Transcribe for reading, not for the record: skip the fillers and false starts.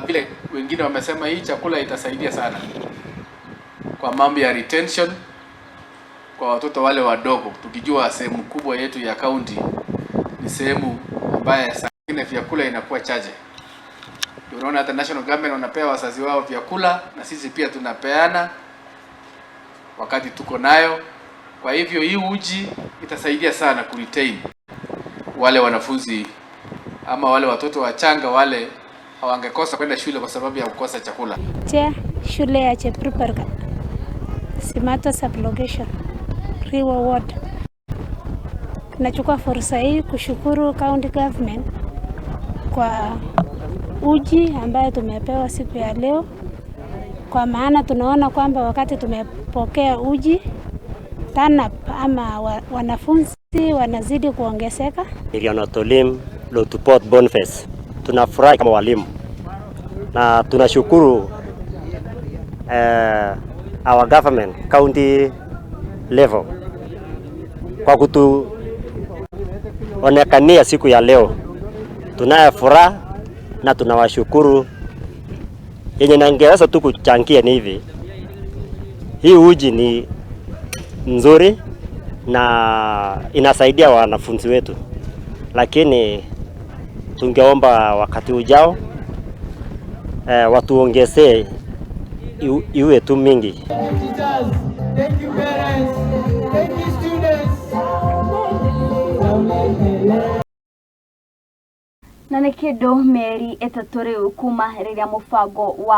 Vile wengine wamesema, hii chakula itasaidia sana kwa mambo ya retention kwa watoto wale wadogo, tukijua sehemu kubwa yetu ya county ni sehemu ambaye saa ingine vyakula inakuwa chache. Unaona hata national government wanapea wazazi wao vyakula na sisi pia tunapeana wakati tuko nayo. Kwa hivyo hii uji itasaidia sana kuretain wale wanafunzi ama wale watoto wachanga wale hawangekosa kwenda shule kwa sababu ya kukosa chakula. Chair, shule ya Chepruparka, Simato sublocation, Riwa Ward. Nachukua fursa hii kushukuru county government kwa uji ambayo tumepewa siku ya leo, kwa maana tunaona kwamba wakati tumepokea uji turn up ama wanafunzi wanazidi kuongezeka. Irianotolim Lotupot Boniface, tunafurahi kama walimu na tunashukuru our government county level kwa kutuonekania siku ya leo. Tunayo furaha na tunawashukuru. Yenye nangeweza tu kuchangia ni hivi, hii uji ni nzuri na inasaidia wanafunzi wetu, lakini tungeomba wakati ujao watuongezee iwe tu mingi. Teachers, thank you parents, thank you students. Na nĩ kĩndũ mĩeri 3 rĩu kuma rĩrĩa mũbango wa